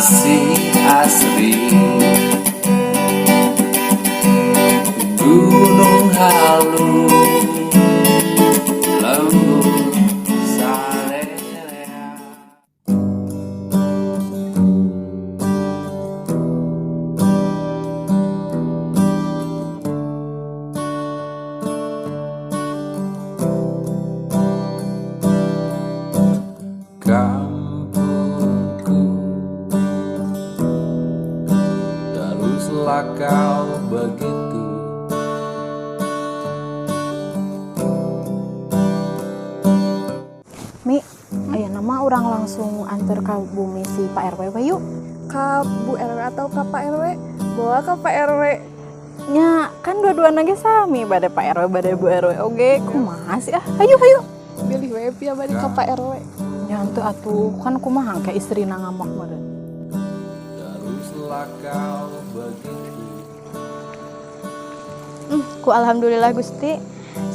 Masih asri. Gunung Halu, lembur sarerea. Kampungku, teruslah kau begitu. Mi, ayeuna mah urang langsung antar ke bumi si Pak RW we yuk. Ke Bu RW atau ke Pak RW? Bawa ke Pak RW. Nya, kan dua-duana ge sami, bade Pak RW bade Bu RW oge. Kumaha sih ah? Hayu hayu. Pilih we pia bade ke Pak RW. Nya henteu atuh, kan kumaha ke istrina ngamuk meureun. Teruslah kau begitu. Ku alhamdulillah Gusti,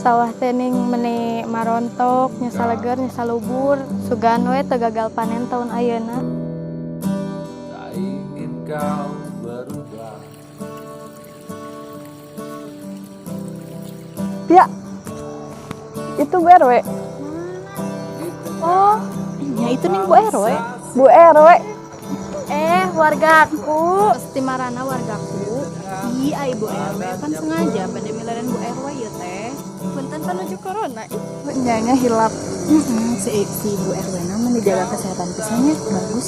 sawah teh ning meni marontok, nya saleger, nya salubur, sugan we teu gagal panen tahun ayeuna. Tak ingin kau berubah. Pia. Itu Bu RW. Oh, nya itu nih Bu RW. Bu RW. Eh, wargaku, pasti marana wargaku. Ih, ai Bu RW kan sengaja pada milarian Bu RW ya teh. Punten panuju corona ih. Nyanya hilap. Si si Bu RW na mah dijaga kesehatan pisan nya, bagus.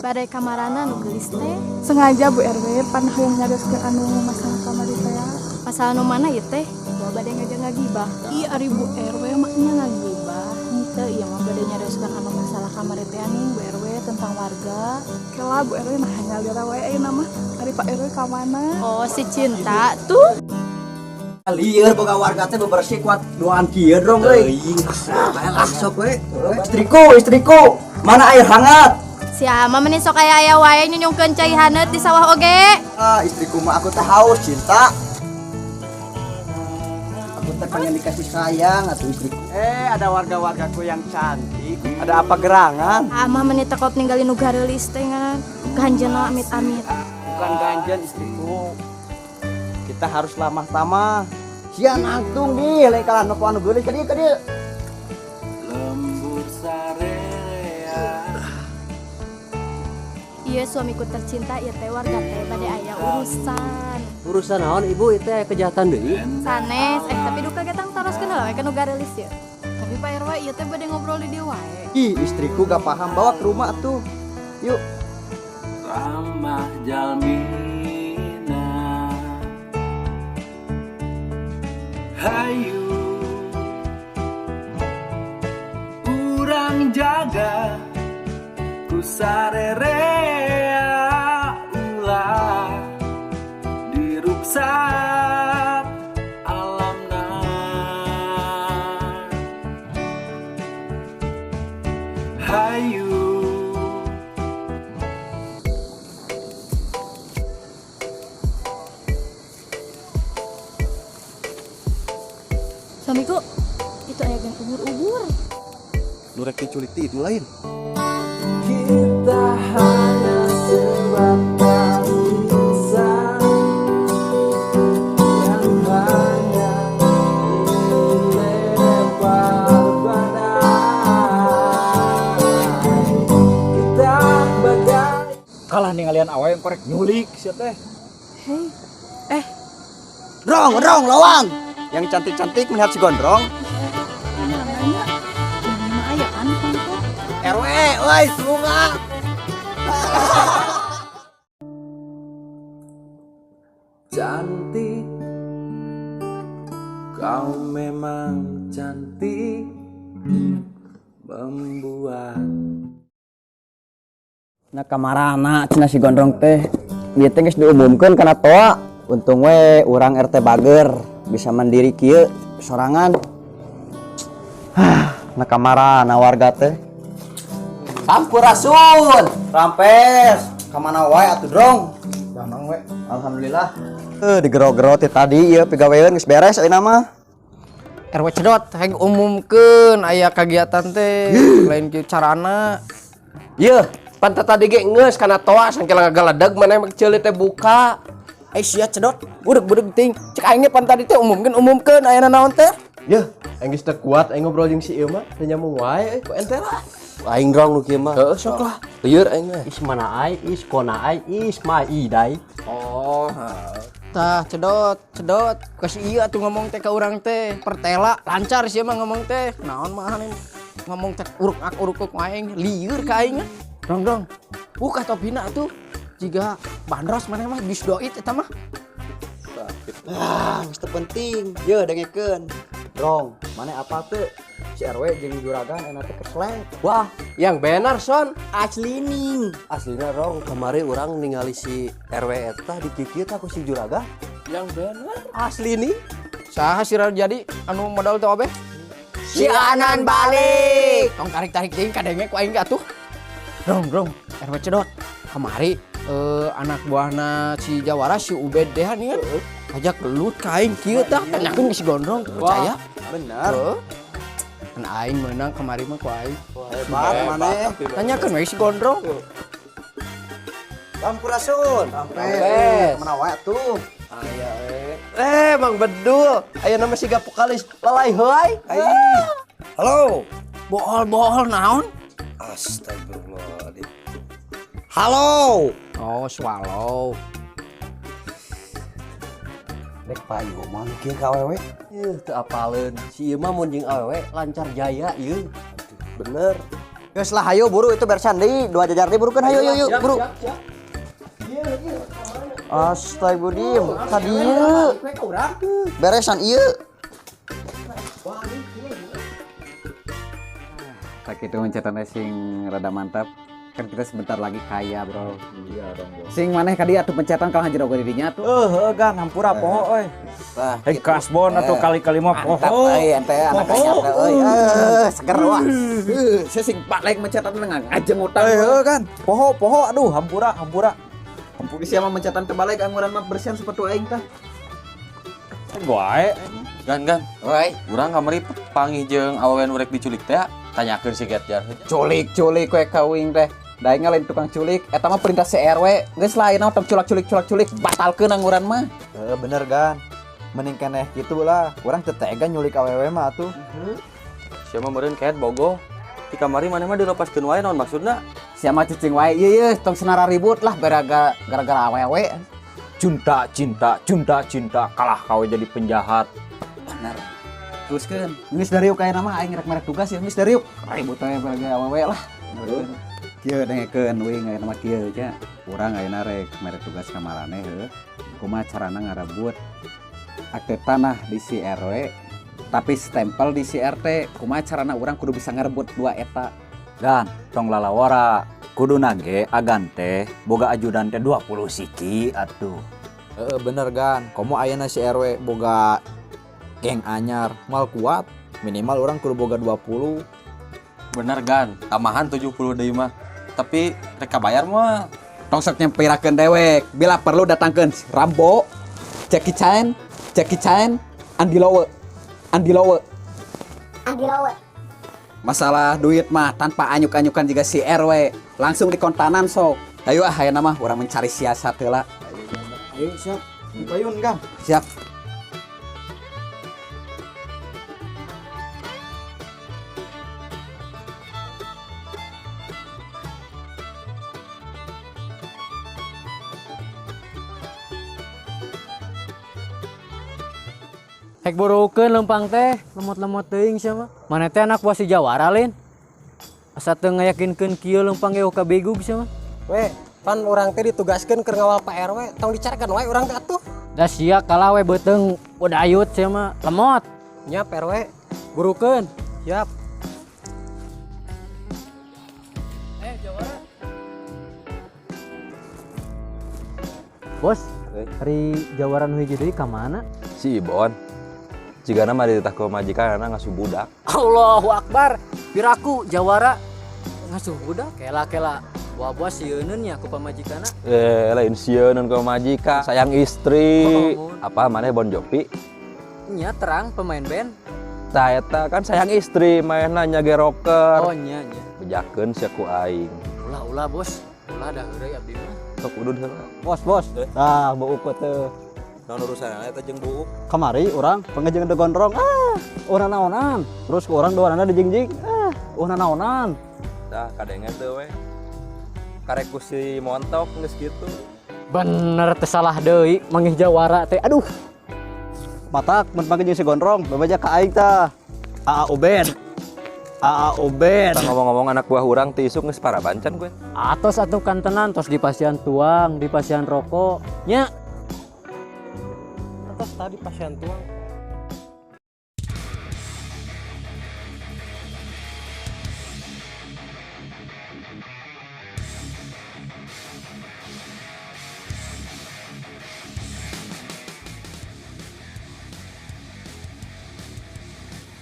Bade kamarana nu geulis teh? Sengaja Bu RW pan hoyong nyarioskeun anu masalah kamari teh ya. Masalah nu mana ieu teh? Bawa bade ngajak ngagibah. Ih, ari Bu RW mah nya ngagibah. Henteu, ieu mah bade nyarioskeun anu masalah kamari teh nih Bu RW tentang warga. Kela Bu RW nah nyalira we ayeuna mah. Ari Pak RW ka mana? Oh, si cinta tuh. Lieur boga warga teh bebersih kuat duaan kieu dong euy. Ah, sok we. Istriku, istriku, mana air hangat? Si Ama meni sok aya aya wae nyunyungkeun cai haneut di sawah oge. Ah, istriku mah aku teh haus cinta. Aku teh pengen dikasih sayang atuh istriku. Eh, ada warga-wargaku yang cantik. Ada apa gerangan? Ama meni tekop ninggalin nu gareulis teh ngan. Ganjeuna amit-amit. Bukan ganjen istriku. Kita harus lamah tamah. Sia nangtung di lain kalah nopo anu geulis ka dieu ka dieu. Lembur sarerea. Iya, suamiku tercinta, ieu teh warga teh bade aya urusan. Urusan naon, Ibu? Itu aya kejahatan deui? Sanes, eh tapi duka getang taroskeun heula we ka nu gareulis ye. Tapi Pak RW, ieu teh bade ngobrol di dieu wae. Ih, istriku gak paham, bawa ke rumah tuh. Yuk. Ramah jalmina. Hayu urang jaga ku sarerea, ulah diruksak alamna. Hayu. Suamiku, itu aya gang ubur-ubur. Nu rek diculik ti itu lain. Kita hanya sebatang insan yang hanya dilempar badai. Kita bagai Kalah ningalian awewe yang korek nyulik sia teh. Hei, eh. Rong, rong, lawan. Yang cantik-cantik melihat si gondrong. Nanya, ini mah aya kan di kantor. RW, woi, bunga. Cantik, kau memang cantik, membuat Nah, kamarana cenah si gondrong teh? Ieu teh geus diumumkeun kana toa. Untung we urang RT bager bisa mandiri kieu sorangan. Hah, nah kamarana warga teh? Sampurasun, rampes. Kamana wae atuh, Drong? Damang we. Alhamdulillah. Eh, digero-gero ti tadi ieu pigaweun geus beres ayeuna mah. RW Cedot, heg umumkeun aya kagiatan teh, lain kieu carana. Ieu, Pan tadi ge geus kana toa sangkela ngagaledeg maneh mah ceuli teh buka. Eh sia cedot, budeg-budeg ting. Cek aing ge pan tadi teh umumkeun ayana naon teh? Yeuh, aing geus teu kuat aing ngobrol jeung si ieu mah, teu nyambung wae euy ku ente lah. Aing rong nu kieu mah. Heeh, sok lah. Lieur aing mah. Is mana ai, is kona ai, is ma idai. Oh, tah cedot, cedot. Kasih iya tuh ngomong teh ka urang teh, pertela lancar sia mah ngomong teh. Naon mah ngomong teh uruk ak uruk ku aing, lieur ka aing. Dong dong. Buka topina atuh. Jiga bandros maneh mah geus doit eta mah. Ah, geus teu penting. Yeuh dengekeun. Rong, maneh apa teu? Si RW jeung juragan enak teh keslek. Wah, yang benar son. Asli ning. Aslina rong kamari urang ningali si RW eta dikikit aku si juragan. Yang benar asli nih. Saha sih jadi anu modal teh obeh? Si Anan balik. Tong tarik-tarik deui kadenge ku aing atuh. Rong rong, RW cedot. Kamari anak buahna si Jawara si Ubed deh nih kan. Ajak gelut ka aing kieu tah tanyakeun si Gondrong percaya. Bener. Heeh. Kan aing menang kamari mah ku aing. Hebat maneh. Tanyakeun we si Gondrong. Sampurasun. Sampai. Mana wae atuh. Aya we. Eh, Mang Bedul, aya nama siga vokalis lalai heuay. Halo. Bohol-bohol naon? Astagfirullahaladzim. Halo. Oh, swallow. Rek payu mah kieu ka awewe. Yeuh, teu apaleun. Si ieu mah mun jeung awewe lancar jaya ieu. Bener. Geus lah hayu buru itu beresan deui, dua jajar deui burukeun hayu yuk yuk buru. Astagfirullahaladzim, ka dieu. Beresan ieu. Tak itu mencetan sing rada mantap. Kan kita sebentar lagi kaya, bro. Iya dong, bos. Sing maneh ka dia atuh pencetan kalah jero di dinya tuh. Heuh, gan hampura poho euy. Tah, Hei kasbon atuh kali-kali mah Mantap poho. euy ente anak anyar teh euy. Seger wah. Saya sing balik mencetan ngajeng utang. Heuh kan. Poho poho aduh hampura hampura. Hampura sia mah mencetan terbalik anguran mah bersihan sepatu aing tah. Wae. Gan gan. Euy, Urang kamari panggih jeung awewe nu rek diculik teh tanyakeun si Getjar. Culik-culik we kawing teh. Da aing lain tukang culik, eta mah perintah si RW. Geus lah ayeuna tong culak-culik culak-culik, batalkeun anguran mah. Heeh bener gan. Mending keneh kitu lah. Urang teu tega nyulik awewe mah atuh. Sia mah meureun keet bogoh. Di kamari maneh mah dilepaskeun wae naon maksudna? Sia mah cicing wae ieu ieu tong senara ribut lah gara-gara awewe. Cinta cinta cinta cinta kalah kau jadi penjahat. Bener. Teruskeun. Geus dariuk aya nama aing rek merek tugas ya geus dariuk. Ribut we gara-gara awewe lah. Kieu dengekeun wing aya nama kieu nya. Urang ayeuna rek merek tugas ka maraneh heuh. Kumaha carana ngarebut akte tanah di si RW tapi stempel di si RT. Kumaha carana urang kudu bisa ngarebut dua eta. Gan, tong lalawara. Kudu nage agan teh boga ajudan teh 20 siki atuh. Heeh bener gan. Komo ayeuna si RW boga geng anyar mal kuat minimal orang kudu boga 20. Bener gan, tambahan 70 deui mah. Tapi rek bayar mah. Tong sok nyempirakeun dewek. Bila perlu datangkeun Rambo, Jackie Chan, Jackie Chan, Andi Lowe. Andi Lowe. Andi Lowe. Masalah duit mah tanpa anyuk-anyukan juga si RW langsung dikontanan sok. Ayo ah ayeuna mah urang mencari siasat heula. Ayo siap. Dipayun gan. Siap. Hek burukeun lempang teh, lemot-lemot teuing sia mah. Maneh teh anak buah si Jawara lin. Asa teu ngayakinkeun kieu lempang ge ka begug sia mah. We, pan urang teh ditugaskeun keur ngawal Pak RW, tong dicarakan wae urang teh atuh. Da sia kalah we beuteung udayut sia mah, lemot. Nya Pak RW, Burukeun. siap. Jawara. Bos, hari Jawara nu hiji deui ka mana? Si Ibon. Jigana mah dititah ku majikan karena ngasuh budak. Allahu Akbar. Piraku Jawara ngasuh budak. Kela-kela buah-buah sieuneun nya ku pamajikanna. Lain sieuneun ku pamajikan, sayang istri. Oh, Apa maneh Bon Jovi? Nya terang pemain band. Tah eta kan sayang istri, manehna nya ge rocker. Oh nya nya. Bejakeun sia ku aing. Ulah ulah bos. Ulah dah heureuy abdi mah. Sok udud heula. Bos, bos. Tah, buuk teh. Naon urusanna eta jeung buuk? Kamari urang pangejeng de gondrong. Ah, urang naonan. Terus ku urang duanana dijingjing. Ah, urang naonan. Tah kadenge teu we. Karek ku si montok geus kitu. Bener teh salah deui manggih jawara teh. Aduh. Matak mun panggil jeung si gondrong, bebeja ka aing tah. Aa Ubed. Aa Ubed. Tah ngomong-ngomong anak buah urang ti isuk geus paraban can gue. Atos atuh kantenan tos di pasian tuang, di pasian rokok. Nya. Atos tadi pasien tuang.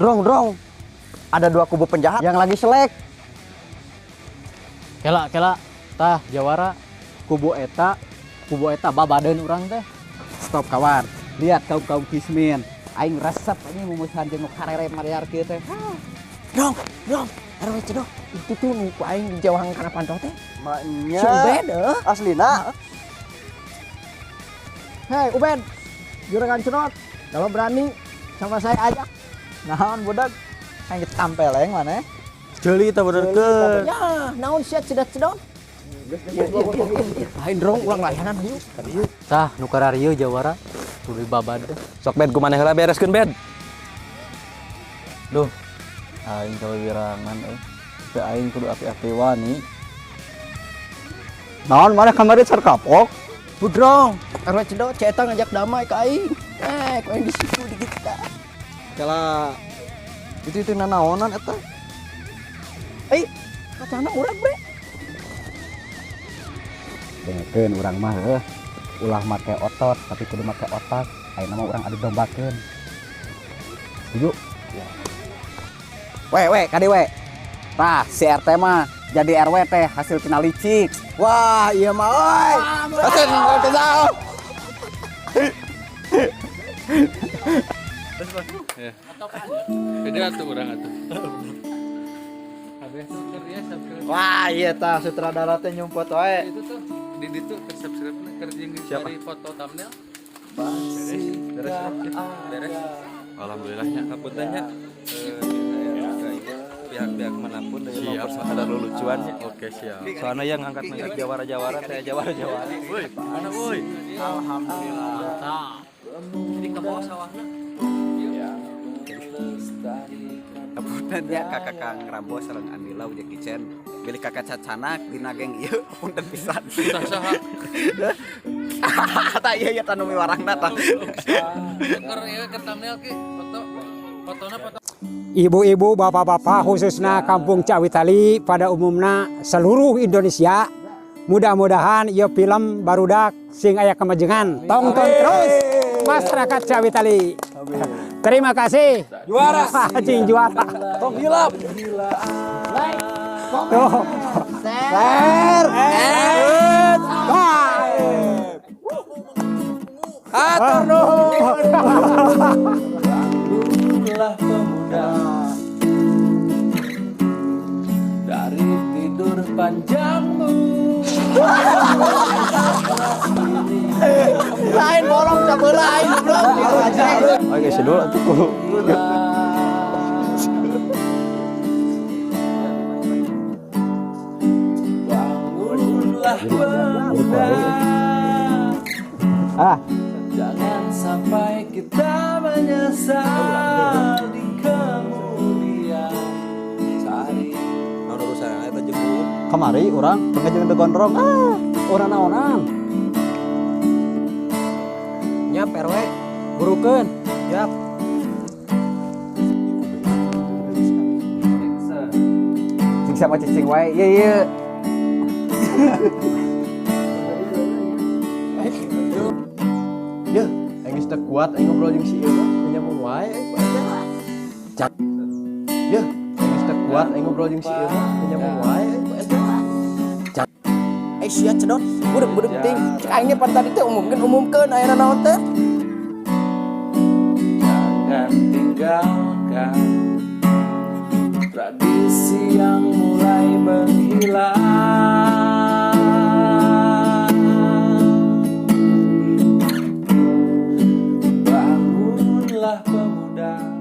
Drong, drong. Ada dua kubu penjahat yang lagi selek. Kela kela tah jawara kubu eta babadeun urang teh. Stop kawan. Lihat kaum-kaum kismin. Aing resep ini mumusan jeung nu karere mariar kieu teh. Dong, dong, RW Cedot. Itu tuh nu ku aing dijawang kana pantau teh. Maknya. Si Ubed, heuh. Aslina. Hei Ubed, juragan Cedot, kalau berani sama saya aja. Naon budak? Aing tampeleng maneh. Ceuli tah benerkeun. Ya, naon sia cedot-cedot. Lain drong ulang layanan hayu. Tah nu kararieu jawara kudu babad. Sok bed kumaneh heula bereskeun bed. Duh. Aing kawirangan euy. Teu aing kudu api-api wani. Naon maneh kamari car kapok? Budrong, RW Cedot si eta ngajak damai ka aing. Ku aing disiku dikit tah. Kala itu nanaonan eta. Eh, kacana urang bre. Dengekeun urang mah heuh. Ulah make otot tapi kudu make otak. Ayeuna mah urang adu dombakeun. Setuju? We we kade we. Tah si RT mah jadi RW teh hasil tina licik. Wah, iya mah euy. Hasil tina. Beda atuh urang atuh. Wah, iya tah sutradara teh nyumput wae. Itu tuh di ditu ke subscribe-na keur jeung dari foto thumbnail. Beres. Beres. Alhamdulillah nya hapunten nya. Pihak-pihak manapun dari mau sekadar lucuannya. Oke, siap. Soalnya yang ngangkat-ngangkat jawara-jawara teh jawara-jawara. Woi, mana woi? Alhamdulillah. Jadi ke bawah sawahna. Hapunten ya kakak Kang Rambo sareng Andila uja Kicen. Bilih kakak cacanak dina geng ieu hapunten pisan. Tah saha? Tah ieu ya tanu miwarangna tah. Keur ieu ke thumbnail ki foto. Fotona foto. Ibu-ibu, bapak-bapak, khususnya Kampung Ciawitali pada umumnya seluruh Indonesia, mudah-mudahan ieu film barudak sing aya kemajengan. Tonton terus masyarakat Ciawitali. Terima kasih. Juara. Cing juara. Tong hilap. Like, comment, share, and subscribe. Hatur nuhun. Bangunlah pemuda dari tidur panjangmu. Lain bolong sabelah aing goblok. Oke, sedul atuh ku. Bangunlah pemuda. Ah. Jangan sampai kita menyesal di kemudian hari. Naon urusanna eta jeung buuk? Kamari urang pangejeng de gondrong. Ah, urang naonan. Nya RW, burukeun. Siap. Cing sama cicing wae. Ieu ieu. Yeuh, aing geus teu kuat aing ngobrol jeung si ieu mah, teu nyambung wae euy ku aing teh. Yeuh, aing geus teu kuat aing ngobrol jeung si ieu mah, teu nyambung wae euy ku aing teh. Eh sia Cedot, budeg-budeg ting. Cek aing ge pan tadi teh umumkeun ayeuna naon teh. Jangan tinggalkan tradisi yang mulai menghilang. muda.